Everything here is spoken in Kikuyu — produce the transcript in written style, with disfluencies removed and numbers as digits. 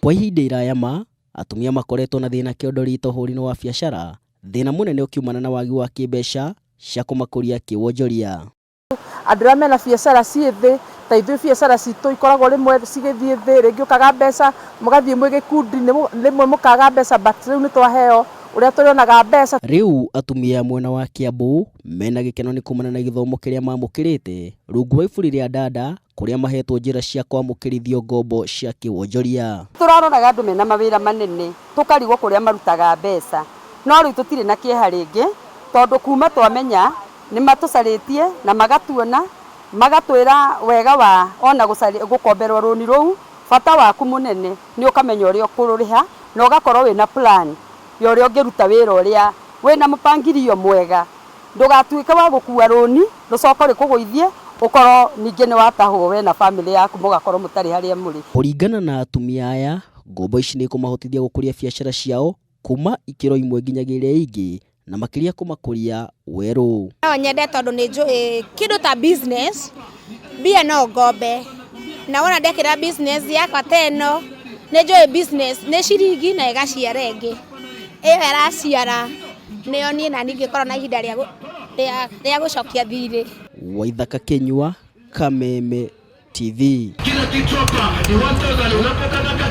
Kwa ihinda iraya ma, atumia makoretwo na thĩna kĩondo rita ũhũri-inĩ wa biacara, thĩna mũnene ũkiumana na wagi wa kĩmbeca cia kũmakũria kĩwonjoria. Andũ arĩa mena biacara ciĩ thĩ, ta ithuĩ biacara citũ ikoragwo rĩmwe cigĩthiĩ thĩ, rĩngĩ ũkaga mbeca, mũgathiĩ mwĩ gĩkundi, rĩmwe mũkaga mbeca, but rĩu nĩ twaheo ũrĩa tũrĩonaga mbeca. Rĩu atumia a mwena wa Kiambu mena gĩkeno nĩ kumana na gĩthomo kĩrĩa mamũkĩrĩte rungu rwa iburi rĩa Dada kũrĩa mahetwo njĩra cia kwamũkĩrithio ngombo cia kĩwonjoria. Tũraroraga andũ mena mawĩra manene tũkarigwo kũrĩa marutaga mbeca, no rĩu tũtirĩ na kĩeha rĩngĩ tondũ kuma twamenya nĩ matũcarĩtie na magatuona magatwĩra wega wa ona gũkomberwo rũni rũu, bata waku mũnene nĩ ũkamenya ũrĩa ũkũrũrĩha na ũgakorwo wĩna plan ya ũrĩa ũngĩruta wĩra ũrĩa wĩna mũpangilio mwega, ndũgatuĩke wa gũkua rũni rũcoke rũkũgũithie ũkorwo ningĩ nĩ watahwo we na bamĩrĩ yaku mũgakorwo mũtarĩ harĩa mũrĩ. Kũringana na atumia aya, ngombo ici nĩ ikũmahotithia gũkũria biacara ciao kuma ikĩro imwe nginyagia iria ingĩ na makĩria kũmakũria werũ. No nyende tondũ nĩ njũĩ kĩndũ ta business mbia no ngombe na wona ndekĩra business yakwa ta ĩno nĩ njũĩ business nĩ ciringi na ĩgaciara ĩngĩ ĩyo ĩraciara nĩyo niĩ na ningĩkorwo na ihinda rĩa gũcokia thirĩ. Waithaka Kinyua, Kameme TV. Kila kitu hapa ni 1000 unapata.